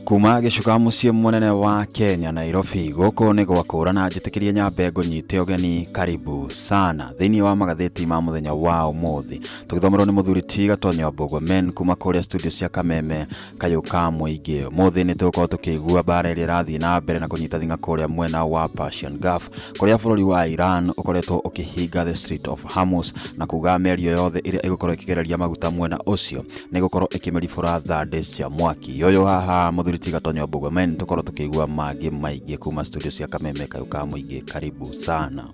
Kuma gĩcuka mũciĩ mũnene wa Kenya Nairobi, gũkũ nĩ gwakũra na njĩtĩkĩrie nyambe ngũnyite ũgeni karibu sana thĩinĩ wa magathĩti ma mũthenya wa ũmũthĩ, tũgĩthomerwo nĩ mũthuri ti Gatonyo wa Mbũgua kuma kũrĩa studio cia Kameme kayũ ka mũingĩ. Ũmũthĩ nĩ tũgũkorwo tũkĩigua mbara ĩrĩa ĩrathiĩ na mbere na kũnyita thing'a kũrĩa mwena wa Persian Gulf, kũrĩa bũrũri wa Iran ũkoretwo ũkĩhinga the Strait of Hormuz na kuga mĩario yothe ĩrĩa ĩgũkorwo ĩkĩgereria maguta mwena ũcio nĩ gũkorwo ĩkĩmĩribũra thandĩ cia mwaki. Ũyũ haha mũthuri ti Gatonyo Mbũgua Men, tũkorwo tũkĩigua mangĩ maingĩ kuma studio cia Kameme kayũ ka mũingĩ. Karibu sana.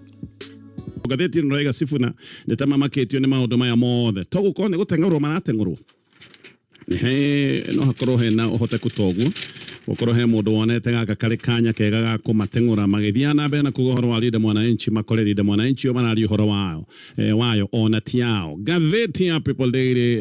Ngathĩti ĩno ĩraiga Sifuna nĩ ta mamakĩtio nĩ maũndũ maya mothe, to gũkorwo nĩ gũteng'ũrwo marateng'ũrwo. He no hakorwo hena ũhoteku toguo gũkorwo he mũndũ wonete gaka karĩ kanya kega ga kũmateng'ũra. Magĩthiaga na mbere na kuga ũhoro wa Linda Mwananchi, makore Linda Mwananchi o mararia ũhoro wao wayo ona ti yao. Ngathĩti ya People Daily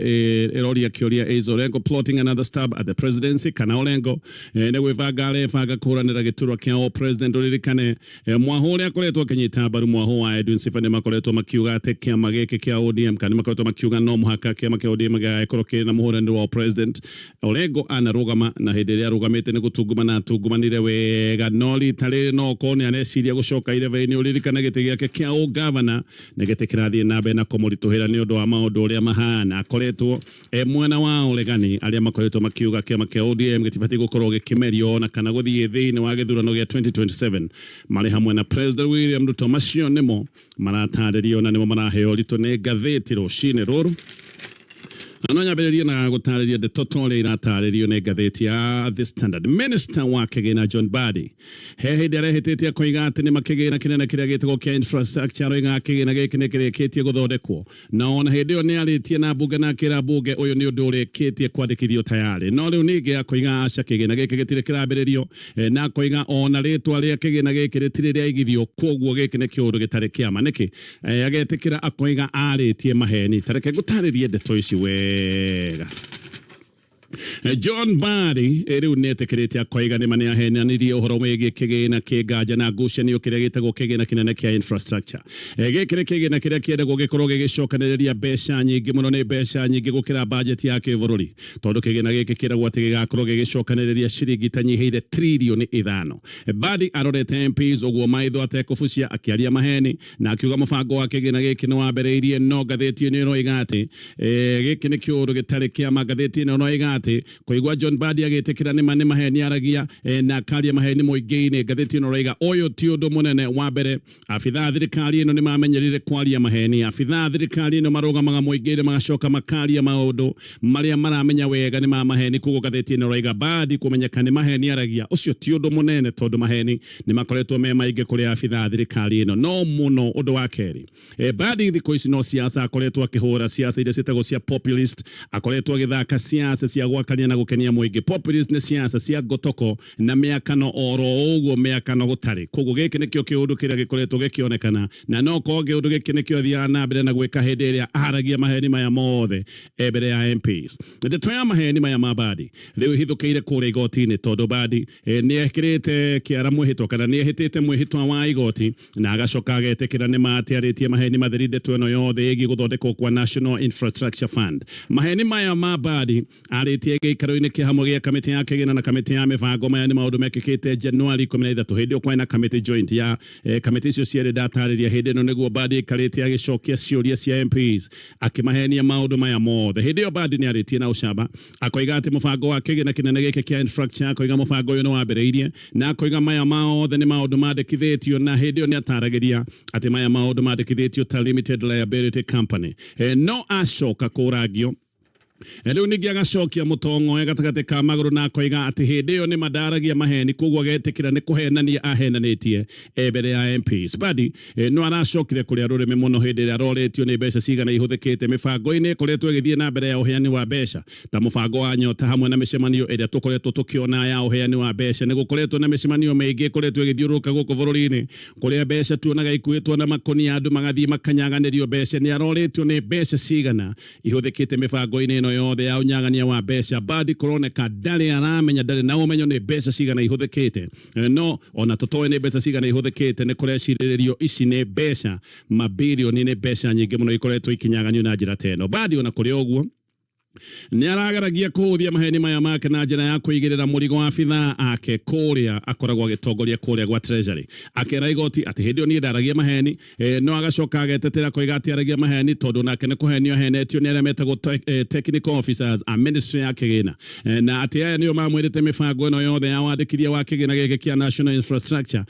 ĩroria kĩũria, "Is Orengo plotting another stab at the presidency?" Kana Orengo nĩ gwĩbanga arebanga kũhũranĩra gĩturwa kĩa o president? Ũririkane mwahu ũrĩa akoretwo akĩnyita mbaru, mwahu wa Edwin Sifuna, nĩ makoretwo makiuga atĩ kĩama gĩkĩ kĩa ODM, kana nĩ makoretwo makiuga no mũhaka kĩama kĩa ODM gĩgagĩkorwo kĩrĩ na mũhũranĩri wa president. Orengo anarũgama, na hĩndĩ ĩrĩa arũgamĩte nĩ gũtungumana atungumanire wega, no rita rĩrĩ no okorwo nĩ areciria gũcoka irebe-inĩ. Ũririkane gĩtĩ gĩake kĩa ũgavana nĩ gĩtĩ kĩrathiĩ na mbere na kũmũritũhĩra nĩ ũndũ wa maũndũ ũrĩa mahana. Akoretwo e mwena wa ũregani arĩa makoretwo makiuga kĩama kĩa ODM gĩtibatiĩ gũkorwo gĩkĩmerio ona kana gũthiĩ thĩinĩ wa gĩthurano gĩa 2027 marĩ hamwe na President William Ruto. Macio nĩmo maratarĩrio na nĩmo maraheo ũritũ nĩ ngathĩti rũcinĩ rũrũ. Na no nyambĩrĩrie na gũtarĩria ndeto ta ũrĩa iratarĩrio nĩ ngathĩti ya The Standard. Minister wa kĩgĩna John Mbadi he hĩndĩ arehĩtĩtie akoiga atĩ nĩ makĩgĩna kĩnene kĩrĩa gĩtagwo kĩa infrastructure, aroiga kĩgĩna gĩkĩ nĩ kĩrĩkĩtie gũthondekwo, na ona hĩndĩ ĩyo nĩ arĩtie na mbunge na akĩra mbunge ũyũ nĩ ũndũ ũrĩkĩtie kwandĩkithio tayarĩ. No rĩu ningĩ akoiga aca, kĩgĩna gĩkĩ gĩtirĩ kĩrambĩrĩrio, na akoiga ona rĩtwa rĩa kĩgĩna gĩkĩ rĩtirĩ rĩaigithio, koguo gĩkĩ nĩ kĩũndũ gĩtarĩ kĩama. Nĩkĩ agetĩkĩra akoiga arĩtie maheni? Tareke ngũtarĩrie ndeto ici wega. John Mbadi rĩu nĩ etĩkĩrĩte akoiga nĩma nĩ ahenanirie ũhoro wĩgiĩ kĩgĩna kĩ nganja na ngucanio kĩrĩa gĩtagwo kĩgĩna kĩnene kĩa infrastructure. Gĩkĩ nĩ kĩgĩna kĩrĩa kĩendagwo gĩkorwo gĩgĩcokanĩrĩria mbeca nyingĩ mũno, nĩ mbeca nyingĩ gũkĩra bajeti ya kĩbũrũri, tondũ kĩgĩna gĩkĩ kĩragwo atĩ gĩgakorwo gĩgĩcokanĩrĩria ciringi itanyihĩire 5 trillion. Mbadi arorete MPs ũguo maitho atekũbucia, akĩaria maheni na akiuga mũbango wa kĩgĩna gĩkĩ nĩ wambĩrĩirie. No ngathĩti ĩno ĩroiga atĩ gĩkĩ nĩ kĩũndũ gĩtarĩ kĩama. Ngathĩti ĩno ĩroiga atĩ kũigua John Mbadi agĩtĩkĩra nĩma nĩ maheni aragia na akaria maheni mũingĩ-inĩ, ngathĩti ĩno ĩroiga ũyũ ti ũndũ mũnene. Wa mbere, abithaa a thirikari ĩno nĩ mamenyerire kwaria maheni. Abithaa a thirikari ĩno marũgamaga mũingĩ-inĩ magacoka makaria maũndũ marĩa maramenya wega nĩ ma maheni. Koguo ngathĩti ĩno ĩroiga Mbadi kũmenyeka nĩ maheni aragia, ũcio ti ũndũ mũnene, tondũ maheni nĩ makoretwo me maingĩ kũrĩ abithaa a thirikari ĩno. No mũno ũndũ wa kerĩ, Mbadi thikũ ici no siasa akoretwo akĩhũra, siasa iria ciĩtagwo cia populist. Akoretwo agĩthaka siasa cia gwakania na gũkenia mũingĩ. Populist nĩ siasa cia ngotoko na mĩakano, oro ũguo mĩakano gũtarĩ. Koguo gĩkĩ nĩkĩo kĩũndũ kĩrĩa gĩkoretwo gĩkĩonekana, na no korwo kĩũndũ gĩkĩ nĩkĩo athiaga na mbere na gwĩka hĩndĩ ĩrĩa aragia maheni maya mothe e mbere ya MPs. Ndeto ya maheni maya ma Mbadi rĩu ĩhithũkĩire kũrĩa igoti-inĩ, tondũ Mbadi nĩ ekĩrĩte kĩara mwĩhĩtwa, kana nĩ ehĩtĩte mwĩhĩtwa wa igoti, na agacoka agetĩkĩra nĩ ma atĩ arĩtie maheni matheri ndeto ĩno yothe ĩgiĩ gũthondekwo kwa National Infrastructure Fund. Maheni maya ma Mbadi arĩtie gĩikaro-inĩ kĩa hamwe gĩa kamĩtĩ ya kĩgĩna na kamĩtĩ ya mĩbango. Maya nĩ maũndũ mekĩkĩte Januari 13, hĩndĩ ĩyo kwarĩ na kamĩtĩ joint ya kamĩtĩ icio cierĩ ndatarĩria. Hĩndĩ ĩno nĩguo Mbadi aikarĩte agĩcokia ciũria cia MPs akĩmahenia maũndũ maya mothe. Hĩndĩ ĩyo Mbadi nĩ arĩtie na ũcamba akoiga atĩ mũbango wa kĩgĩna kĩnene gĩkĩ kĩa infrastructure, akoiga mũbango ũyũ nĩ wambĩrĩirie, na akoiga maya maothe nĩ maũndũ mandĩkithĩtio, na hĩndĩ ĩyo nĩ ataragĩria atĩ maya maũndũ mandĩkithĩtio ta limited liability company. No acoka kũrangio, rĩu ningĩ agacokia mũtong'oe gatagatĩ ka magũrũ na akoiga atĩ hĩndĩ ĩyo nĩ mandaragia maheni, koguo agetĩkĩra nĩ kũhenania ahenanĩtie e mbere ya MPs. Mbadi no aracokire kũrĩa rũrĩmĩ mũno hĩndĩ ĩrĩa arorĩtio nĩ mbeca cigana ihũthĩkĩte mĩbango-inĩ ĩkoretwo ĩgĩthiĩ na mbere ya ũheani wa mbeca, ta mũbango wa Nyota hamwe na mĩcemanio ĩrĩa tũkoretwo tũkĩona ya ũheani wa mbeca. Nĩ gũkoretwo na mĩcemanio mĩingĩ ĩkoretwo ĩgĩthiũrũrũka gũkũ bũrũri-inĩ, kũrĩa mbeca tuonaga ikuĩtwo na makũnia, andũ magathiĩ makanyaganĩrio mbeca. Nĩ arorĩtio nĩ mbeca cigana ihũthĩkĩte mĩbango-inĩ ĩno yothe ya ũnyagania wa mbeca. Mbadi kũroneka ndarĩ aramenya, ndarĩ na ũmenyo nĩ mbeca cigana ihũthĩkĩte. No ona tũtoĩ nĩ mbeca cigana ihũthĩkĩte, nĩ kũrecirĩrĩrio ici nĩ mbeca mabirioni, nĩ mbeca nyingĩ mũno ikoretwo ikinyaganio na njĩra ta ĩno. Mbadi ona kũrĩ ũguo Nĩ arageragia kũhũthia maheni maya make na njĩra ya kũigĩrĩra mũrigo abithaa ake kũrĩa akoragwo agĩtongoria kũrĩa gwa Treasury. Akera igoti atĩ hĩndĩ ĩyo niĩ ndaragia maheni, no agacoka agetetera koiga atĩ aragia maheni tondũ nake nĩ kũhenio ahenetio nĩ arĩa metagwo technical officers a ministry ya kĩgĩna, na atĩ aya nĩo mamwĩrĩte mĩbango ĩno yothe ya wandĩkithia wa kĩgĩna gĩkĩ kĩa national infrastructure.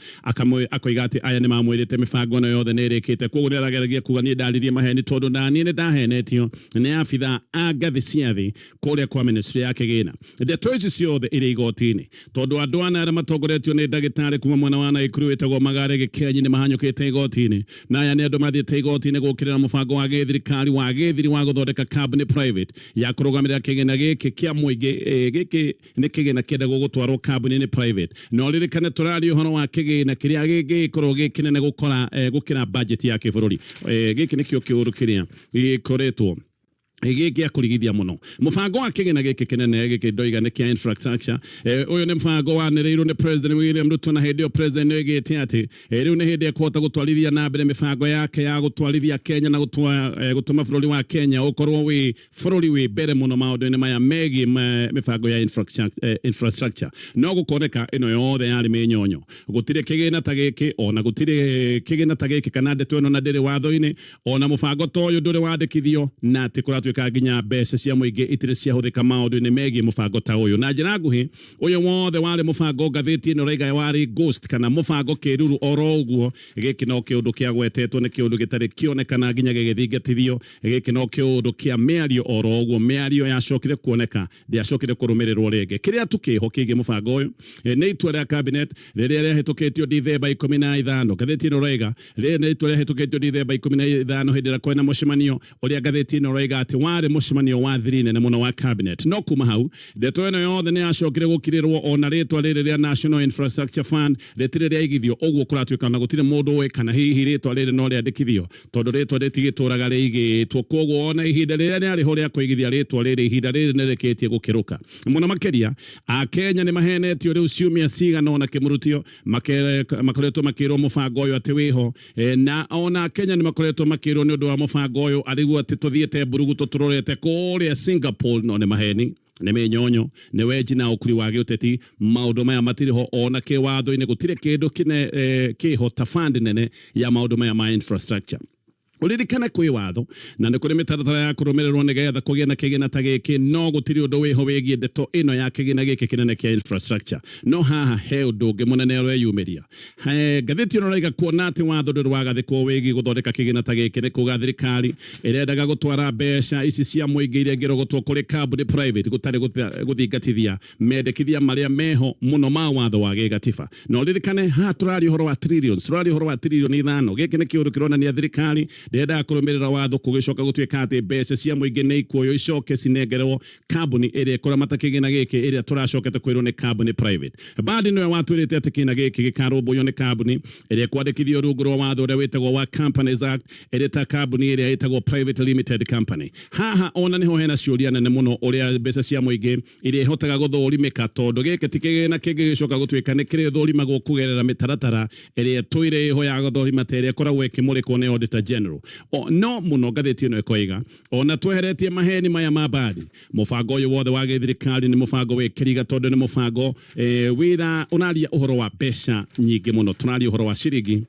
Akoiga atĩ aya nĩ mamwĩrĩte mĩbango ĩno yothe nĩ ĩrĩkĩte. Koguo nĩ arageragia kuga niĩ ndaririe maheni tondũ naniĩ nĩ ndahenetio nĩ abithaa a ngathĩ cia thĩ kũrĩa kwa ministry ya kĩgĩna. Ndeto ici ciothe irĩ igoti-inĩ tondũ andũ ana arĩa matongoretio nĩ ndagĩtarĩ kuma mwena wa Naikuru wĩtagwo Magare Gĩkĩanyi nĩ mahanyũkĩte igoti-inĩ, na aya nĩ andũ mathiĩte igoti-inĩ gũkĩrĩra mũbango wa gĩthirikari wa gĩthiri wa gũthondeka kambuni private ya kũrũgamĩrĩra kĩgĩna gĩkĩ kĩa mũingĩ. Gĩkĩ nĩ kĩgĩna kĩendagwo gũtwarwo kambuni-inĩ private, na ũririkane tũraria ũhoro wa kĩgĩna kĩrĩa gĩngĩkorwo gĩ kĩnene gũkora gũkĩra budget ya kĩbũrũri. Gĩkĩ nĩkĩo kĩũndũ kĩrĩa gĩkoretwo gĩkĩ kũrigithia mũno mũbango wa kĩgĩna gĩkĩ kĩnene gĩkĩ ndoiga nĩ kĩa infrastructure. Ũyũ nĩ mũbango wanĩrĩirwo nĩ President William Ruto, na hĩndĩ ĩyo president nĩ oigĩte atĩ rĩu nĩ hĩndĩ ekũhota gũtwarithia na mbere mĩbango yake ya gũtwarithia Kenya na gũtũma bũrũri wa Kenya ũkorwo wĩ bũrũri wĩ mbere mũno maũndũ-inĩ maya megiĩ mĩbango ya infrastructure. No gũkoneka ĩno yothe yarĩ mĩnyonyo. Gũtirĩ kĩgĩna ta gĩkĩ, ona gũtirĩ kĩgĩna ta gĩkĩ kana ndeto ĩno na ndĩrĩ watho-inĩ, ona mũbango ta ũyũ ndũrĩ wandĩkithio, na atĩ kũratuĩka nginya mbeca cia mũingĩ itirĩ ciahũthĩka maũndũ-inĩ megiĩ mũbango ta ũyũ. Na njĩra nguhĩ, ũyũ wothe warĩ mũbango, ngathĩti ĩno ĩraiga warĩ ghost kana mũbango kĩruru oro ũguo. Gĩkĩ no kĩũndũ kĩagwetetwo, nĩ kĩũndũ gĩtarĩ kĩonekana nginya gĩgĩthingatithio. Gĩkĩ no kĩũndũ kĩa mĩario oro ũguo, mĩario yacokire kuoneka ndĩacokire kũrũmĩrĩrwo rĩngĩ. Kĩrĩa tu kĩho kĩgiĩ mũbango ũyũ nĩ itua rĩa cabinet rĩrĩa rĩahĩtũkĩtio Dithemba 15. Ngathĩti ĩno ĩroiga rĩrĩ nĩ itua rĩahĩtũkĩtio Dithemba 15 hĩndĩ ĩrĩa kwĩna mũcemanio ũrĩa ngathĩti ĩno ĩroiga atĩ warĩ mũcemanio wa thiri nene mũno wa cabinet. No kuma hau ndeto ĩno yothe nĩ yacokire gũkirĩrwo, ona rĩtwa rĩrĩ rĩa National Infrastructure Fund rĩtirĩ rĩaigithio. Ũguo kũratuĩka na gũtirĩ mũndũ ũĩ kana hihi rĩtwa rĩrĩ no rĩandĩkithio, tondũ rĩtwa rĩtigĩtũraga rĩigĩtwo. Koguo ona ihinda rĩrĩa rĩarĩ ho rĩa kũigithia rĩtwa rĩrĩ, ihinda rĩrĩ nĩ rĩkĩtie gũkĩrũka mũno makĩria. Akenya nĩ mahenetio rĩu ciumia cigana ona kĩmũrutio, makoretwo makĩrwo mũbango ũyũ atĩ wĩho, na ona Kenya nĩ makoretwo makĩrwo nĩ ũndũ wa mũbango ũyũ arĩguo atĩ tũthiĩte mburugu tũrorete kũrĩa Singapore, no nĩ maheni, nĩ mĩnyonyo, nĩ wenji na ũkuri wa gĩũteti. Maũndũ maya matirĩ ho, ona kĩwatho-inĩ gũtirĩ kĩndũ kĩne kĩho ta fund nene ya maũndũ maya ma infrastructure. Ũririkane kwĩ watho na nĩ kũrĩ mĩtaratara ya kũrũmĩrĩrwo nĩgetha kũgĩe na kĩgĩna ta gĩkĩ, no gũtirĩ ũndũ wĩho wĩgiĩ ndeto ĩno ya kĩgĩna gĩkĩ kĩnene kĩa infrastructure. No haha he ũndũ ũngĩ mũnene ũreyumĩria. Ngathĩti ĩno ĩraiga kuona atĩ watho ndũrĩ wagathĩkwo wĩgiĩ gũthondeka kĩgĩna ta gĩkĩ, nĩ kuga thirikari ĩrendaga gũtwara mbeca ici cia mũingĩ iria ingĩrogotwo kũrĩ kambuni private gũtarĩ gũthingatithia mendekithia marĩa meho mũno ma watho wa gĩgatiba. Na ũririkane haha tũraria ũhoro wa trillions, tũraria ũhoro wa 5 trillion. Gĩkĩ nĩ kĩũndũ kĩronania thirikari ndĩrendaga kũrũmĩrĩra watho, kũgĩcoka gũtuĩka atĩ mbeca cia mũingĩ nĩ ikuoywo icoke cinengerwo kambuni ĩrĩa ĩkũramata kĩgĩna gĩkĩ, ĩrĩa tũracokete kwĩrwo nĩ kambuni private. Mbadi nĩwe watwĩrĩte atĩ kĩgĩna gĩkĩ gĩkarũmbũiyo nĩ kambuni ĩrĩa ĩkwandĩkithio rungu rwa watho ũrĩa wĩtagwo wa Companies Act, ĩrĩ ta kambuni ĩrĩa ĩtagwo private limited company. Haha ona nĩho hena ciũria nene mũno ũrĩa mbeca cia mũingĩ iria ihotaga gũthũrimĩka, tondũ gĩkĩ ti kĩgĩna kĩngĩgĩcoka gũtuĩka nĩ kĩrĩthũrimagwo kũgerera mĩtaratara ĩrĩa ĩtũire ĩho ya gũthũrima ta ĩrĩa ĩkoragwo ĩkĩmũrĩkwo nĩ Auditor General. No mũno ngathĩti ĩno ĩkoiga ona tweheretie maheni maya ma Mbadi, mũbango ũyũ wothe wa gĩthirikari nĩ mũbango wĩ kĩriga, tondũ nĩ mũbango wĩra ũraria ũhoro wa mbeca nyingĩ mũno. Tũraria ũhoro wa ciringi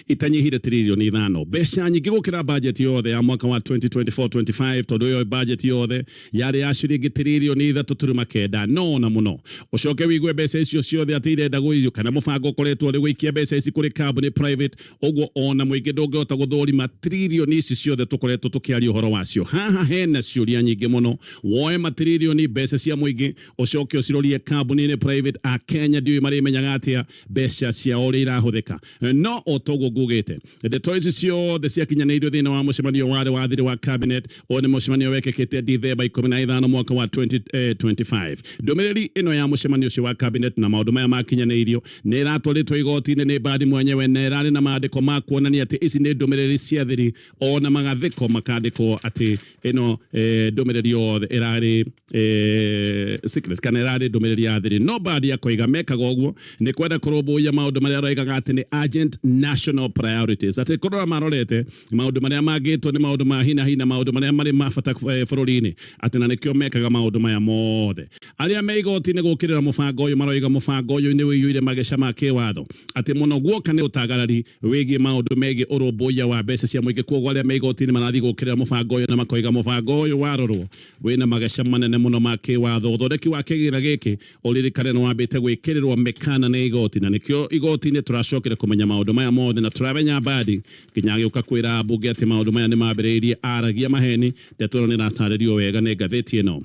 itanyihire 5 trillion, mbeca nyingĩ gũkĩra budget yothe ya mwaka wa 2024-25, tondũ ĩyo budget yothe yarĩ ya ciringi 3.9 trillion. No na mũno ũcoke wĩigue mbeca icio ciothe atĩ irenda gũiyo kana mũbango ũkoretwo ũrĩ gũikia mbeca ici kũrĩ kambuni private. Ũguo ona mũingĩ ndũngĩhota gũthũrima trilioni ici ciothe tũkoretwo tũkĩaria ũhoro wacio. Haha hena ciũria nyingĩ mũno. Woe matrilioni mbeca cia mũingĩ ũcoke ũcirorie kambuni-inĩ private, a Kenya ndiũĩ marĩmenyaga atĩa mbeca ciao ũrĩa irahũthĩka. No o toguo ngugĩte, ndeto ici ciothe ciakinyanĩirio thĩinĩ wa mũcemanio warĩ wa thiri wa cabinet. Ũyũ nĩ mũcemanio wekĩkĩte Dithemba 15 mwaka wa 2025. Ndũmĩrĩri ĩno ya mũcemanio ũcio wa cabinet na maũndũ maya makinyanĩirio nĩ ĩratwarĩtwo igoti-inĩ nĩ Mbadi mwenyewe, na ĩrarĩ na maandĩko ma kuonania atĩ ici nĩ ndũmĩrĩri cia thiri, ona magathĩko makandĩkwo atĩ ĩno ndũmĩrĩri yothe ĩrarĩ secret kana ĩrarĩ ndũmĩrĩri ya thiri. No Mbadi akoiga mekaga ũguo nĩ kwenda kũrũmbũiya maũndũ marĩa aroigaga atĩ nĩ urgent national national priorities, atĩ kũrora marorete maũndũ marĩa mangĩtwo nĩ maũndũ ma hi na hi na maũndũ marĩa marĩ ma bata bũrũri-inĩ, atĩ na nĩkĩo mekaga maũndũ maya mothe. Arĩa me igoti-inĩ gũkĩrĩra mũbango ũyũ maroiga mũbango ũyũ nĩ ũiyũire mageca ma kĩwatho, atĩ mũno guoka nĩ ũtagarari wĩgiĩ maũndũ megiĩ ũrũmbũiya wa mbeca cia mũingĩ. Kwoguo arĩa me igoti-inĩ marathiĩ gũkĩrĩra mũbango ũyũ na makoiga mũbango ũyũ warorwo wĩna mageca manene mũno ma kĩwatho. Ũthondeki wa kĩgĩna gĩkĩ ũririkane nĩ wambĩte gwĩkĩrĩrwo mĩkana nĩ igoti, na nĩkĩo igoti-inĩ tũracokire kũmenya maũndũ maya mothe na tũramenya Mbadi nginya agĩũka kwĩra ambunge atĩ maũndũ maya nĩ mambĩrĩirie aragia maheni. Ndeto ĩno nĩ ĩratarĩrio wega nĩ ngathĩti ĩno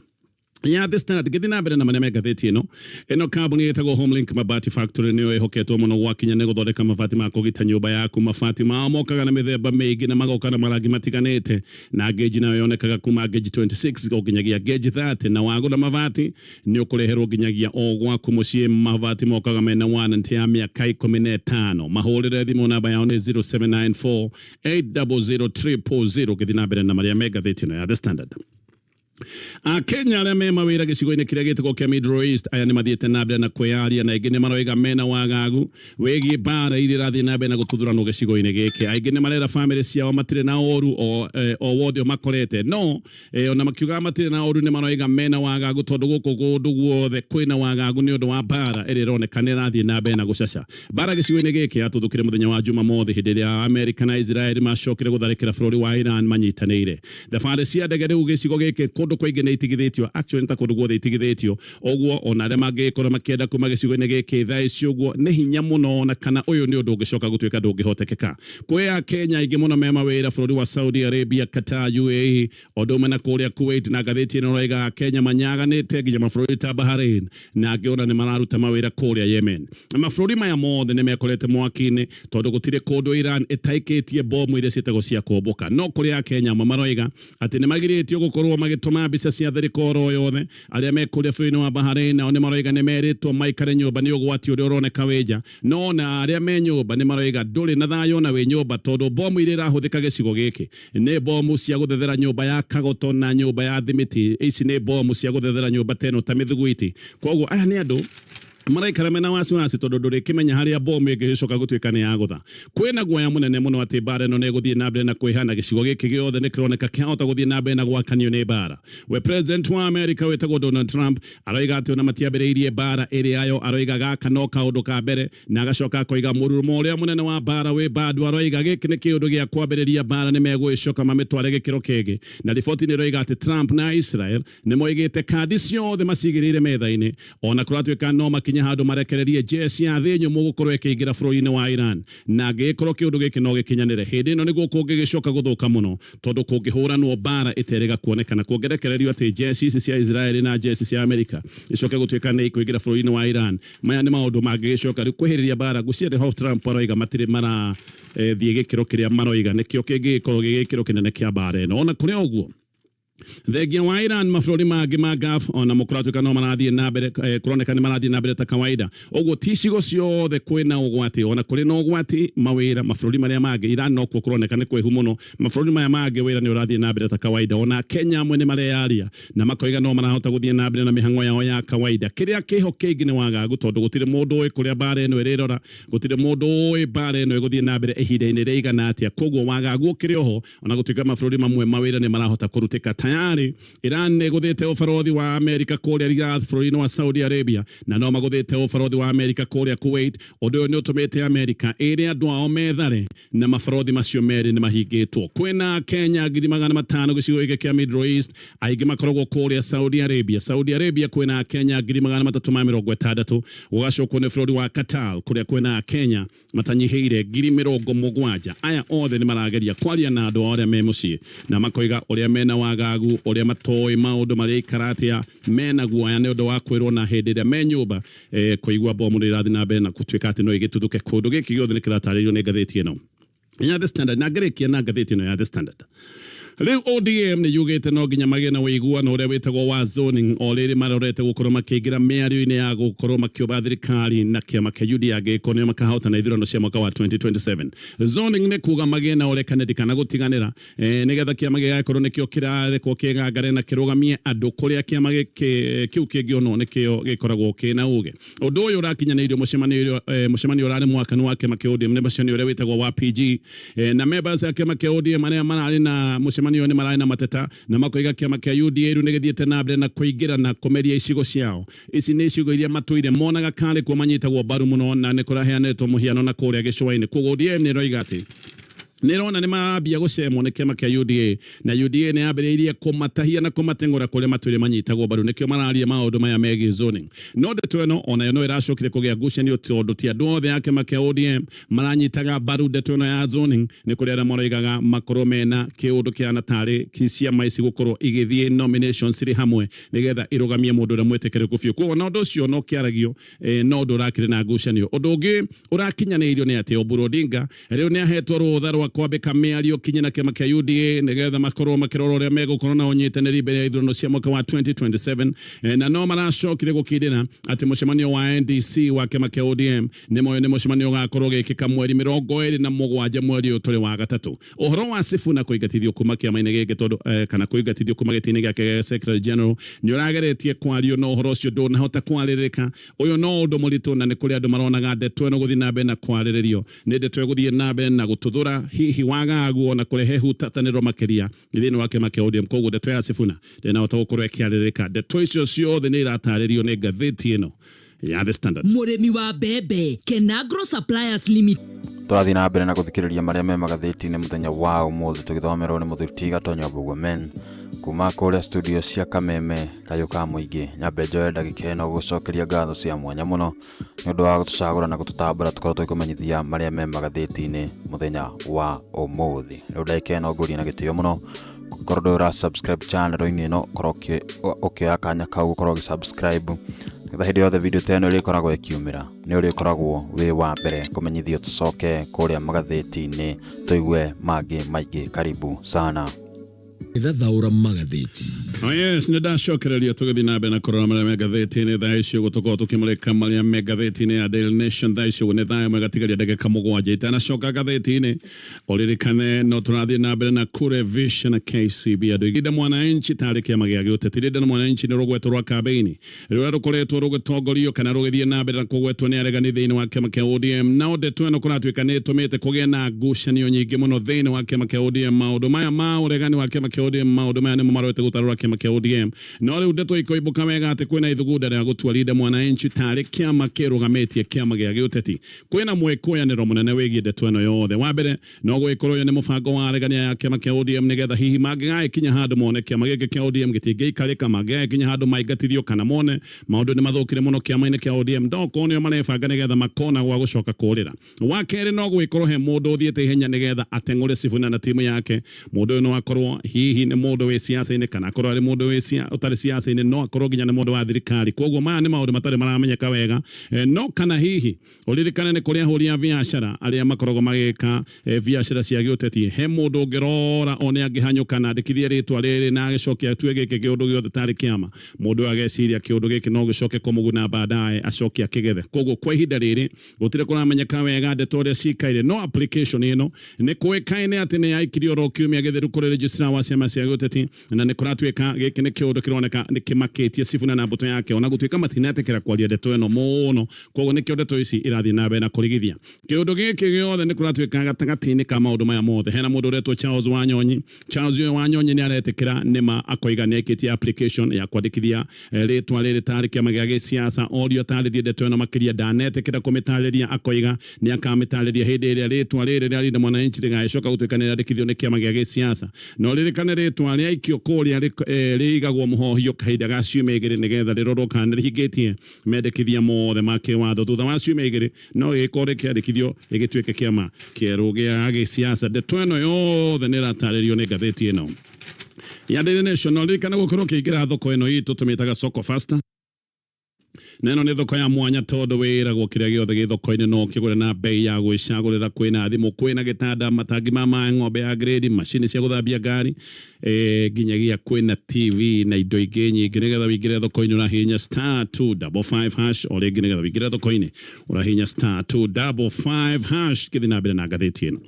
ya The Standard. Ngĩthiĩ na mbere na marĩa me ngathĩti ĩno, ĩno kambuni ĩtagwo Homelink Mabati Factory nĩyo ĩhoketwo mũno gwakinya nĩ gũthondeka mabati ma kũgita nyũmba yaku. Mabati mao mokaga na mĩthemba mĩingĩ na magoka na marangi matiganĩte, na gauge nayo yonekaga kuma gauge 26 o nginyagia gauge 30, na wagũra mabati nĩ ũkũreherwo nginyagia o gwaku mũciĩ. Mabati mokaga mena warranty ya mĩaka 15. Mahũrĩre thimũ, namba yao nĩ 0794 800 000. Ngĩthiĩ na mbere na marĩa me ngathĩti ĩno ya The Standard, Akenya arĩa me mawĩra gĩcigo-inĩ kĩrĩa gĩtagwo kĩa Middle East, aya nĩ mathiĩte na mbere na kwĩyaria, na aingĩ nĩ maroiga mena wagagu wĩgiĩ mbara iria irathiĩ na mbere na gũtuthuranwo gĩcigo-inĩ gĩkĩ. Aingĩ nĩ marera bamĩrĩ ciao matirĩ na ũru o wothe ũmakorete, no ona makiugaga matirĩ na ũru, nĩ maroiga mena wagagu tondũ gũkũ kũndũ guothe kwĩna wagagu nĩ ũndũ wa mbara ĩrĩa ĩroneka nĩ ĩrathiĩ na mbere na gũcaca. Mbara gĩcigo-inĩ gĩkĩ yatuthũkire mũthenya wa Jumamothi hĩndĩ ĩrĩa Amerika na Israel macokire gũtharĩkĩra bũrũri wa Iran manyitanĩire. Thabarĩ cia ndege rĩu gĩcigo gĩkĩ kũndũ kũingĩ nĩ itigithĩtio, actually nĩ ta kũndũ guothe itigithĩtio ũguo. Ona arĩa mangĩgĩkorwo makĩenda kuma gĩcigo-inĩ gĩkĩ thaa ici ũguo nĩ hinya mũno, na kana ũyũ nĩ ũndũ ũngĩcoka gũtuĩka ndũngĩhotekeka. Kwĩ Akenya aingĩ mũno me mawĩra bũrũri wa Saudi Arabia, Qatar, UAE, ũndũ ũmwe na kũrĩa Kuwait, na ngathĩti ĩno ĩroiga Akenya manyaganĩte nginya mabũrũri ta Bahrain, na angĩ ona nĩ mararuta mawĩra kũrĩa Yemen. Mabũrũri maya mothe nĩ mekorete mwaki-inĩ tondũ gũtirĩ kũndũ Iran ĩtaikĩtie bomu iria ciĩtagwo cia kũmbũka. No kũrĩ Akenya amwe maroiga atĩ nĩ magirĩtio gũkorwo magĩtũma mbica cia thiriko oro yothe. Arĩa me kũrĩa bũrũri-inĩ wa Bahrain nao nĩ maroiga nĩ merĩtwo maikare nyũmba nĩ ũgwati ũrĩa ũroneka wĩ nja, no ona arĩa me nyũmba nĩ maroiga ndũrĩ na thayũ ona wĩ nyũmba tondũ bomu iria irahũthĩka gĩcigo gĩkĩ nĩ bomu cia gũthethera nyũmba ya kagoto na nyũmba ya thimiti. Ici nĩ bomu cia gũthethera nyũmba ta ĩno ta mĩthuguiti. Koguo aya nĩ andũ maraikara mena wasiwasi tondũ ndũrĩkĩmenya harĩa bomu ĩngĩgĩcoka gũtuĩka nĩ yagũtha. Kwĩna guoya mũnene mũno atĩ mbara ĩno nĩ ĩgũthiĩ na mbere na kwĩhana. Gĩcigo gĩkĩ gĩothe nĩ kĩroneka kĩahota gũthiĩ na mbere na gwakanio nĩ mbara. We president wa America wĩtagwo Donald Trump aroiga atĩ ona matiambĩrĩirie mbara ĩrĩ ayo, aroiga gaka no kaũndũ ka mbere, na agacoka akoiga mũrurumo ũrĩa mũnene wa mbara wĩ bado. Aroiga gĩkĩ nĩ kĩũndũ gĩa kwambĩrĩria, mbara nĩ megũgĩcoka mamĩtware gĩkĩro kĩngĩ. Na riboti nĩ ĩroiga atĩ Trump na Israel nĩ moigĩte kandi ciothe macigĩrĩire metha-inĩ, ona kũratuĩka no makinye handũ marekererie jeshi ya thĩ nyũmũ gũkorwo ĩkĩingĩra bũrũri-inĩ wa Iran. Na angĩgĩkorwo kĩũndũ gĩkĩ no gĩkinyanĩre, hĩndĩ ĩno nĩguo kũngĩgĩcoka gũthũka mũno, tondũ kũngĩhũranwo mbara ĩterĩga kuonekana kuongerekererio atĩ jeshi ici cia Israel na jeshi cia Amerika icoke gũtuĩka nĩ ikũingĩra bũrũri-inĩ wa Iran, maya nĩ maũndũ mangĩgĩcoka rĩu kwĩhĩrĩria mbara. Ngwĩciria nĩho Trump aroiga matirĩ mara thiĩ gĩkĩro kĩrĩa maroiga nĩkĩo kĩngĩgĩkorwo gĩ gĩkĩro kĩnene kĩa mbara ĩno. Ona kũrĩ ũguo, thengia wa Iran, mabũrũri mangĩ ma Gulf ona kũratuĩka no marathiĩ na mbere, kũroneka nĩ marathiĩ na mbere ta kawaida. Ũguo ti icigo ciothe kwĩna ũgwati. Ona kũrĩ na ũgwati, mawĩra mabũrũri marĩa mangĩ, Iran nokuo kũroneka nĩ kwĩhu mũno, mabũrũri maya mangĩ wĩra nĩ ũrathiĩ na mbere ta kawaida. Ona Kenya amwe nĩ mareyaria na makoiga no marahota gũthiĩ na mbere na mĩhang'o yao ya kawaida. Kĩrĩa kĩho kĩingĩ nĩ wagagu, tondũ gũtirĩ mũndũ ũĩ kũrĩa mbara ĩno ĩrĩrora, gũtirĩ mũndũ ũĩ mbara ĩno ĩgũthiĩ na mbere ihinda-inĩ rĩigana atĩa. Koguo wagagu ũkĩrĩ oho, ona gũtuĩka mabũrũri mamwe mawĩra nĩ marahota kũrutĩka tayari. Iran nĩ ĩgũthĩte ũbarothi wa Amerika kũrĩa Riyadh bũrũri-inĩ wa Saudi Arabia, na no magũthĩte ũbarothi wa Amerika kũrĩa Kuwait. Ũndũ ũyũ nĩ ũtũmĩte Amerika ĩre andũ ao methare, na mabarothi macio merĩ nĩ mahingĩtwo. Kwĩna Kenya 500,000 gĩcigo gĩkĩ kĩa Middle East, aingĩ makoragwo kũrĩa Saudi Arabia. Saudi Arabia kwĩna Kenya 360,000, gũgacokwo nĩ bũrũri wa Qatar kũrĩa kwĩna Kenya matanyihĩire 70,000. Aya othe nĩ marageria kwaria na andũ ao arĩa me mũciĩ na makoiga ũrĩa mena wagagu, ũrĩa matoĩ maũndũ marĩikara atĩa, mena guoya nĩ ũndũ wa kwĩrwo na hĩndĩ ĩrĩa me nyũmba kũigua bomu nĩ ĩrathiĩ na mbere na gũtuĩka atĩ no ĩgĩtuthũke. Kũndũ gĩkĩ gĩothe nĩ kĩratarĩrio nĩ ngathĩti ĩno ya The Standard. Na ngĩrĩkia na ngathĩti ĩno ya The Standard. Rĩu ODM nĩ yugĩte no nginya magĩe na ũiguano ũrĩa wĩtagwo wa zoning o rĩrĩ marorete gũkorwo makĩingĩra mĩario-inĩ ya gũkorwo makĩũmba thirikari na kĩama kĩa UDA angĩgĩkorwo nĩo makahotana ithurano cia mwaka wa 2027. Zoning nĩ kuga magĩe na ũrekanĩri kana gũtiganĩra nĩgetha kĩama gĩgakorwo nĩkĩo kĩrarekwo kĩgangare na kĩrũgamie andũ kũrĩa kĩama kĩu kĩngĩonwo nĩkĩo gĩkoragwo kĩna ũgĩ. Ũndũ ũyũ ũrakinyanĩirio mũcemanio mũcemanio ũrarĩ mwakanu wa kĩama kĩa ODM nĩ mũcemanio ũrĩa wĩtagwo wa PG na members a kĩama kĩa ODM arĩa mararĩ na mũcemanio ũyũ nĩ mararĩ na mateta na makoiga kĩama kĩa UDA rĩu nĩ gĩthiĩte na mbere na kũingĩra na kũmeria icigo ciao. Ici nĩ icigo iria matũire monaga karĩ kuo manyitagwo mbaru mũno na nĩ kũraheanĩtwo mũhiano na kũrĩa gĩcũa-inĩ. Koguo ODM nĩ ĩroiga atĩ nĩ ĩrona nĩ marambia gũcemwo nĩ kĩama kĩa UDA na UDA nĩ yambĩrĩirie kũmatahia na kũmateng'ũra kũrĩa matũire manyitagwo mbaru nĩkĩo mararia maũndũ maya megiĩ zoning. No ndeto ĩno onayo no ĩracokire kũgĩa ngucanio tondũ ti andũ othe a kĩama kĩa ODM maranyitaga mbaru ndeto ĩno ya zoning. Nĩ kũrĩ arĩa maroigaga makorwo mena kĩũndũ kĩhana tarĩ ciama ici gũkorwo igĩthiĩ nominations cirĩ hamwe nĩgetha irũgamie mũndũ ũrĩa mwĩtĩkĩrĩku biũ. Koguo na ũndũ ũcio no kĩaragio no ũndũ ũrakĩrĩ na ngucanio. Ũndũ ũngĩ ũrakinyanĩirio nĩ atĩ Oburu Odinga rĩu nĩ ahetwo rũtha rwa kwambĩka mĩario kinye na kĩama kĩa UDA nĩgetha makorwo makĩrora ũrĩa megũkorwo na ũnyitanĩri mbere ya ithurano cia mwaka wa 2027 na no maracokire gũkindĩra atĩ mũcemanio wa NDC wa kĩama kĩa ODM nĩ moyo nĩ mũcemanio ũgakorwo ũgĩkĩka mweri 27 mweri ũyũ tũrĩ wa gatatũ. Ũhoro wa Sifuna kũingatithio kuma kĩama-inĩ gĩkĩ tondũ kana kũingatithio kuma gĩtĩ-inĩ gĩake gĩa Secretary General nĩ ũrageretie kwario no ũhoro ũcio ndũnahota kwarĩrĩka. Ũyũ no ũndũ mũritũ na nĩ kũrĩ andũ maronaga ndeto ĩno gũthiĩ na mbere na kwarĩrĩrio nĩ ndeto ĩgũthiĩ na mbere na gũtũthũra hihi wagagu ona kũrehe hutatanĩro makĩria thĩinĩ wa kĩama kĩa ODM. Koguo ndeto ya Sifuna ndĩnahota gũkorwo ĩkĩarĩrĩka. Ndeto icio ciothe nĩ iratarĩrio nĩ ngathĩti ĩno ya The Standard. Mũrĩmi wa mbembe, Kenagro Suppliers Limited. Tũrathiĩ na mbere na gũthikĩrĩria marĩa me magathĩti-inĩ mũthenya wa ũmũthĩ tũgĩthomerwo nĩ mũthuri ti Gatonyo Mbugua Men kuma kũrĩa studio cia Kameme kayũ ka mũingĩ. Nyambe njoe ndagĩka ĩno gũcokeria ngatho cia mwanya mũno nĩ ũndũ wa gũtũcagũra na gũtũtambũra tũkorwo tũgĩkũmenyithia marĩa me magathĩti-inĩ mũthenya wa ũmũthĩ. Rĩu ndagĩka ĩno ngũria na gĩtĩo mũno korwo ndũrĩ ũra subscribe channel-inĩ ĩno korwo ũkĩoya kanya kau gũkorwo ũgĩ subscribe nĩgetha hĩndĩ yothe video ta ĩno ĩrĩkoragwo ĩkiumĩra nĩ ũrĩkoragwo wĩ wa mbere kũmenyithio. Tũcoke kũrĩa magathĩti-inĩ tũigue mangĩ maingĩ. Karibu sana. Thathaũra magathĩti. Oh yes, nĩ ndacokereria tũgĩthiĩ na mbere na kũrora marĩa me ngathĩti-inĩ thaa ici ũguo tũkorwo tũkĩmũrĩka marĩa me ngathĩti-inĩ ya Daily Nation thaa ici ũguo nĩ thaa ĩmwe gatigaria ndagĩka mũgwanja itanacoka ngathĩti-inĩ. Ũririkane no tũrathiĩ na mbere na kũrevision na KCB andũ aingĩ Mwananchi tarĩ kĩama gĩa gĩũteti. Linda Mwananchi nĩ rũgwetwo rwa kambĩini rũrĩa rũkoretwo rũgĩtongorio kana rũgĩthiĩ na mbere na kũgwetwo nĩ aregani thĩinĩ wa kĩama kĩa ODM. Nao ndeto ĩno kũratuĩka nĩ ĩtũmĩte kũgĩe na ngucanio nyingĩ mũno thĩinĩ wa kĩama kĩa ODM. Maũndũ maya ma ũregani wa kĩama kĩa ODM, maũndũ maya nĩmo marorete gũtarũra kĩama kĩa ODM. No rĩu ndeto ikoimbũka wega atĩ kwĩna ithugunda rĩa gũtua Linda Mwananchi tarĩ kĩama kĩrũgamĩtie kĩama gĩa gĩũteti. Kwĩna mwĩkũyanĩro mũnene wĩgiĩ ndeto ĩno yothe. Wa mbere no gũgĩkorwo ũyũ nĩ mũbango wa aregani aya a kĩama kĩa ODM nĩgetha hihi mangĩgagĩkinya handũ mone kĩama gĩkĩ kĩa ODM gĩtingĩikarĩka, mangĩgagĩkinya handũ maingatithio kana mone maũndũ nĩ mathũkire mũno kĩama-inĩ kĩa ODM, ndokorwo nĩo marebanga nĩgetha makona gwa gũcoka kũrĩra. Wa kerĩ no gũgĩkorwo he mũndũ ũthiĩte ihenya nĩgetha ateng'ũre Sifuna na timu yake. Mũndũ ũyũ no akorwo hihi nĩ mũndũ wĩ siasa-inĩ kana akorwo arĩ mũndũ wĩ ũtarĩ siasa-inĩ, no akorwo nginya nĩ mũndũ wa thirikari. Koguo maya nĩ maũndũ matarĩ maramenyeka wega. No kana hihi ũririkane nĩ kũrĩ ahũri a biacara arĩa makoragwo magĩka biacara cia gĩũteti. He mũndũ ũngĩrora one angĩhanyũka na andĩkithie rĩtwa rĩrĩ na agĩcoke atue gĩkĩ kĩũndũ gĩothe tarĩ kĩama, mũndũ ũyũ ageciria kĩũndũ gĩkĩ no gĩcoke kũmũguna baadaye acoke akĩgethe. Koguo kwa ihinda rĩrĩ gũtirĩ kũramenyeka wega ndeto ũrĩa cikaire, no application ĩno nĩ kũĩkaine atĩ nĩ yaikirio oro kiumia gĩthiru kũrĩ registrar wa ciama cia gĩũteti, na nĩ kũratuĩka gĩkĩ nĩ kĩũndũ kĩroneka nĩ kĩmakĩtie Sifuna na mbũtũ yake, ona gũtuĩka matinetĩkĩra kwaria ndeto ĩno mũno. Koguo nĩkĩo ndeto ici irathiĩ na mbere na kũrigithia kĩũndũ gĩkĩ gĩothe. Nĩ kũratuĩka gatagatĩ-inĩ ka maũndũ maya mothe hena mũndũ ũretwo Charles Wanyonyi. Charles ũyũ Wanyonyi nĩ aretĩkĩra nĩma akoiga nĩ aikĩtie application ya kwandĩkithia rĩtwa rĩrĩ tarĩ kĩama gĩa gĩsiasa. Orio atarĩrie ndeto ĩno makĩria, ndanetĩkĩra kũmĩtarĩria, akoiga nĩ akamĩtarĩria hĩndĩ ĩrĩa rĩtwa rĩrĩ rĩa Linda Mwananchi rĩgagĩcoka gũtuĩka nĩ rĩandĩkithio nĩ kĩama gĩa gĩsiasa. No ririkane rĩtwa rĩaikio kũrĩa rĩigagwo mũhohio kahinda ga ciumia igĩrĩ nĩgetha rĩrorwo kana nĩ rĩhingĩtie mendekithia mothe ma kĩwatho. Thutha wa ciumia igĩrĩ no gĩgĩkorwo rĩkĩandĩkithio gĩgĩtuĩke kĩama kĩerũ gĩa gĩsiasa. Ndeto ĩno yothe nĩ ĩratarĩrio nĩ ngathĩti ĩno ya Daily Nation. No ririkane gũkorwo ũkĩingĩra thoko ĩno itũ tũmĩtaga Soko Faster. Na ĩno nĩ thoko ya mwanya tondũ wĩragwo kĩrĩa gĩothe gĩ thoko-inĩ no ũkĩgũre na bei ya gwĩcagũrĩra. Kwĩna thimũ, kwĩna gĩtanda, matangi ma maĩ, ng'ombe ya grade, macini cia gũthambia ngari, nginyagia kwĩna TV na indo ingĩ nyingĩ. Nĩgetha wĩingĩre thoko-inĩ ũrahihinya star 255 hash. O rĩngĩ, nĩgetha wĩingĩre thoko-inĩ ũrahihinya star 255 hash. Ngĩthiĩ na mbere na ngathĩti ĩno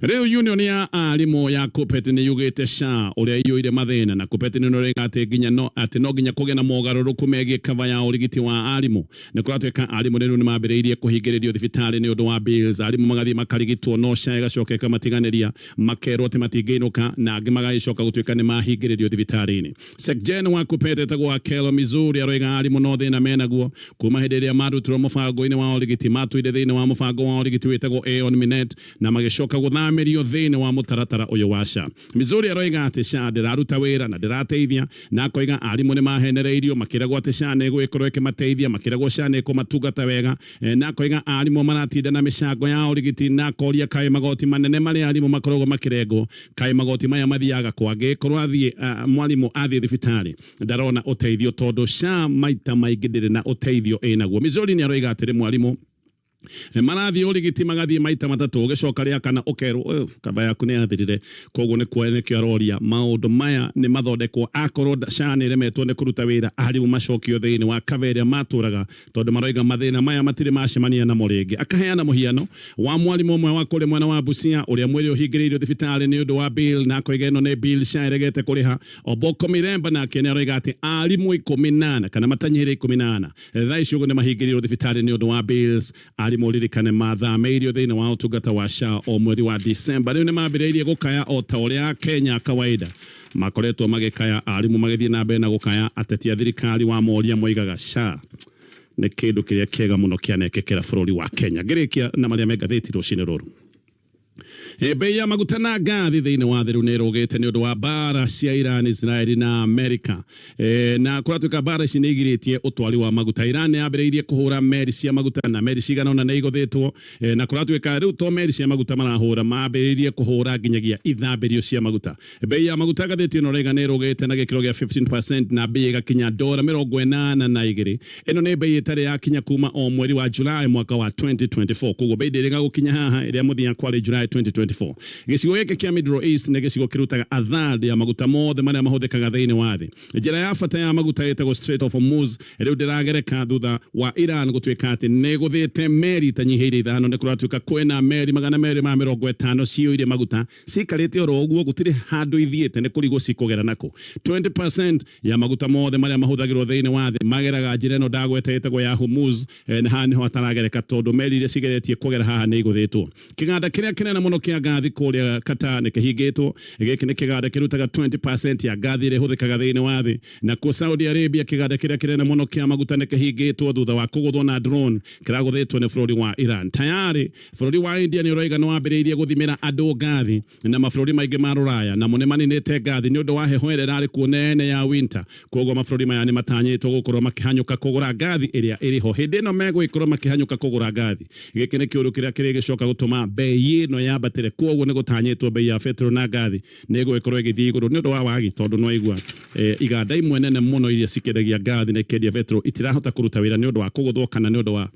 rĩu, union ya arimũ ya KUPPET nĩ yugĩte SHA ũrĩa iyũire mathĩna, na KUPPET nĩ ĩroiga atĩ nginya no atĩ no nginya kũgĩe na mogarũrũku megiĩ cover ya ũrigiti wa arimũ. Nĩ kũratuĩka arimũ rĩu nĩ mambĩrĩirie kũhingĩrĩrio thibitarĩ nĩ ũndũ wa bills. Arimũ magathiĩ makarigitwo, no SHA ĩgacoka ĩkamatiganĩria, makerwo atĩ matingĩinũka, na angĩ magagĩcoka gũtuĩka nĩ mahingĩrĩrio thibitarĩ-inĩ. Secgen wa KUPPET etagwo Akelo Missouri aroiga arimũ no thĩna menaguo kuma hĩndĩ ĩrĩa marutirwo mũbango-inĩ wa ũrigiti. Matũire thĩinĩ wa mũbango wa ũrigiti wĩtagwo Aon Minet na magĩcoka gũthamĩrio thĩinĩ wa mũtaratara ũyũ wa SHA. Missouri aroiga atĩ SHA ndĩraruta wĩra na ndĩrateithia, na akoiga arimũ nĩ mahenereirio makĩragwo atĩ SHA nĩ ĩgũgĩkorwo ĩkĩmateithia, makĩragwo SHA nĩ ĩkũmatungata wega, na akoiga arimũ maratinda na mĩcango ya ũrigiti, na akoria kaĩ magoti manene marĩa arimũ makoragwo makĩrengwo, kaĩ magoti maya mathiaga kwa angĩkorwo athiĩ mwarimũ athiĩ thibitarĩ ndarona ũteithio, tondũ SHA maita maingĩ ndĩrĩ na ũteithio ĩnaguo. Missouri nĩ aroiga atĩrĩ, mwarimũ marathiĩ ũrigiti magathiĩ maita matatũ, ũgĩcoka rĩa kana ũkerwo, "Eh, kaba yaku nĩ yathirire." Koguo nĩ kuoya nĩkĩo aroria maũndũ maya nĩ mathondekwo. Akorwo SHA nĩ ĩremetwo nĩ kũruta wĩra, arimũ macokio thĩinĩ wa cover ĩrĩa matũraga, tondũ maroiga mathĩna maya matirĩ macemania namo rĩngĩ. Akaheana mũhiano wa mwarimũ ũmwe wa kũrĩa mwena wa Busia ũrĩa mwĩrĩ ũhingĩrĩirio thibitarĩ nĩ ũndũ wa bill, na akoiga ĩno nĩ bill SHA ĩregete kũrĩha. Oboko Miremba nake nĩ aroiga atĩ arimũ 14 kana matanyihĩre 14 thaa ici ũguo nĩ mahingĩrĩirwo thibitarĩ nĩ ũndũ wa bills. Arimũ, ririkane, mathamĩirio thĩinĩ wa ũtungata wa SHA o mweri wa December. Rĩu nĩ mambĩrĩirie gũkaya o ta ũrĩa Kenya kawaida makoretwo magĩkaya. Arimũ magĩthiĩ na mbere na gũkaya, ateti a thirikari wa moria moigaga SHA nĩ kĩndũ kĩrĩa kĩega mũno kĩanekĩkĩra bũrũri wa Kenya. Ngĩrĩkia na marĩa me ngathĩti rũcinĩ rũrũ. Bei ya maguta na ngathi thĩinĩ wa thĩ rĩu nĩ ĩrũgĩte nĩ ũndũ wa mbara cia Iran, Israel na Amerika. Na kũratuĩka mbara ici nĩ igirĩtie ũtwari wa maguta. Iran nĩ yambĩrĩirie kũhũra meri cia maguta na meri cigana ũna nĩ igũthĩtwo. Na kũratuĩka rĩu to meri cia maguta marahũra, mambĩrĩirie kũhũra nginyagia ithambĩrio cia maguta. Bei ya maguta, ngathĩti ĩno raiga, nĩ ĩrũgĩte na gĩkĩro gĩa 15% na bei ĩgakinya dora 82. Ĩno nĩ bei ĩtarĩ yakinya kuma o mweri wa July mwaka wa 2024. Koguo bei ndĩrĩga gũkinya haha ĩrĩa mũthia kwarĩ July 2024. Gĩcigo gĩkĩ kĩa Middle East nĩ gĩcigo kĩrutaga a third ya maguta mothe marĩa mahũthĩkaga thĩinĩ wa thĩ. Njĩra ya bata ya maguta ĩtagwo Strait of Hormuz rĩu ndĩragereka thutha wa Iran gũtuĩka atĩ nĩ ĩgũthĩte meri itanyihĩire ithano. Nĩ kũratuĩka kwĩna meri 250 ciyũire maguta cikarĩte oro ũguo, gũtirĩ handũ ithiĩte, nĩ kũrigwo cikũgera nakũ. 20% ya maguta mothe marĩa mahũthagĩrwo thĩinĩ wa thĩ mageraga njĩra ĩno ndagweta ĩtagwo ya Hormuz. Na haha nĩho hataragereka tondũ meri iria cigeretie kũgera haha nĩ igũthĩtwo. Kĩganda kĩrĩa kĩnene mũno kĩa ngathi kũrĩa Qatar nĩ kĩhingĩtwo. Gĩkĩ nĩ kĩganda kĩrutaga 20% ya ngathi ĩrĩa ĩhũthĩkaga thĩinĩ wa thĩ. Nakuo Saudi Arabia, kĩganda kĩrĩa kĩnene mũno kĩa maguta nĩ kĩhingĩtwo thutha wa kũgũthwo na drone kĩragũthĩtwo nĩ bũrũri wa Iran. Tayari bũrũri wa India nĩ ũroiga nĩ wambĩrĩirie gũthimĩra andũ ngathi, na mabũrũri maingĩ ma rũraya namo nĩ maninĩte ngathi nĩ ũndũ wa heho ĩrĩa ĩrarĩ kuo nene ya winter. Koguo mabũrũri maya nĩ matanyĩtwo gũkorwo makĩhanyũka kũgũra ngathi ĩrĩa ĩrĩ ho. Hĩndĩ ĩno megũgĩkorwo makĩhanyũka kũgũra ngathi, gĩkĩ nĩ kĩũndũ kĩrĩa kĩrĩgĩcoka gũtũma bei ĩno yambatĩre. Koguo nĩ gũtanyĩtwo bei ya betũrũ na ngathi nĩ ĩgũgĩkorwo ĩgĩthiĩ igũrũ nĩ ũndũ wa wagi, tondũ no igua iganda imwe nene mũno iria cikĩendagia ngathi na ikendia betũrũ itirahota kũruta wĩra nĩ ũndũ wa kũgũthwo kana nĩ ũndũ wa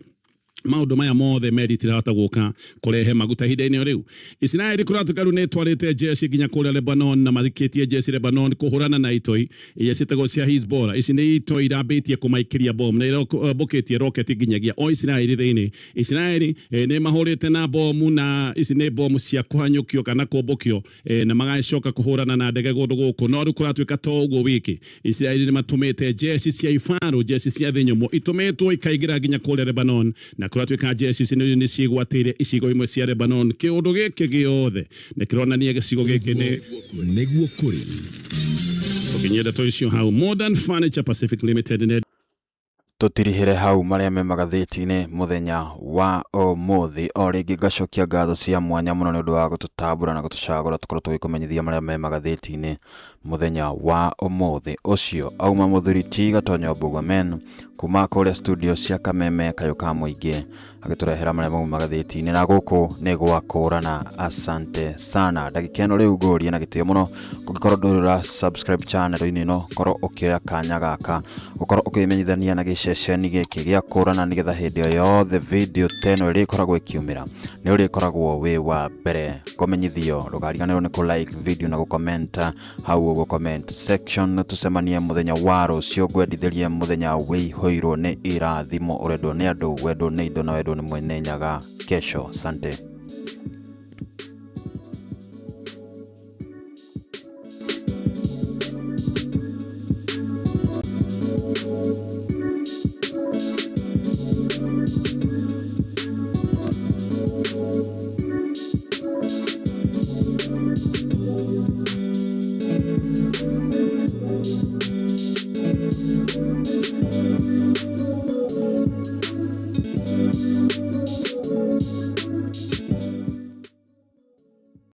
maũndũ maya mothe, meri itirahota gũka kũrehe maguta ihinda-inĩ o rĩu. Isiraeli kũratuĩka rĩu nĩ ĩtwarĩte jeshi nginya kũrĩa Lebanon, na mathikĩtie jeshi Lebanon kũhũrana na itoi iria ciĩtagwo cia Hezbollah. Ici nĩ itoi irambĩtie kũmaikĩria bomu na irambũkĩtie roketi nginyagia o Isiraeli thĩinĩ. Isiraeli nĩ mahũrĩte na bomu, na ici nĩ bomu cia kũhanyũkio kana kũmbũkio, na magacoka kũhũrana na ndege kũndũ gũkũ. No rĩu kũratuĩka to ũguo wiki, Isiraeli nĩ matũmĩte jeshi cia ibaru, jeshi cia thĩ nyũmũ itũmĩtwo ikaingĩra nginya kũrĩa Lebanon, na kũratuĩka jeshi ici nĩ ciĩgwatĩire icigo imwe cia Lebanon. Kĩũndũ gĩkĩ gĩothe nĩ kĩronania gĩcigo gĩkĩ nĩ Nĩguo kũrĩ. Tũkinyie ndeto icio hau. Modern Furniture Pacific Limited nĩ Tũtirihĩre hau marĩa me magathĩti-inĩ mũthenya wa ũmũthĩ. O rĩngĩ ngacokia ngatho cia mwanya mũno nĩ ũndũ wa gũtũtambũra na gũtũcagũra tũkorwo tũgĩkũmenyithia marĩa me magathĩti-inĩ. Mũthenya wa ũmũthĩ ũcio auma mũthuri ti Gatonyo Mbugomen kuma kũrĩa studio cia Kameme kayũ ka mũingĩ agĩtũrehera marĩa mauma magathĩti-inĩ na gũkũ nĩ gwa kũrana. Asante sana. Ndagĩka ĩno rĩu ngũrie na gĩtĩo mũno, ũngĩkorwo ndũrĩ ũra subscribe channel-inĩ ĩno, korwo ũkĩoya kanya gaka gũkorwo ũkĩmenyithania na gĩceceni gĩkĩ gĩa kũrana, nĩgetha hĩndĩ o yothe video ta ĩno ĩrĩkoragwo ĩkiumĩra nĩ ũrĩkoragwo wĩ wa mbere kũmenyithio. Ndũkariganĩrwo nĩ kũ like video na gũ comment hau ũguo comment section. Tũcemanie mũthenya wa rũciũ, ngwendithĩrie mũthenya wĩihũirwo nĩ irathimo, ũrendwo nĩ andũ, wendwo nĩ indo na wendwo nĩ mwene Nyaga. Kesho, sante.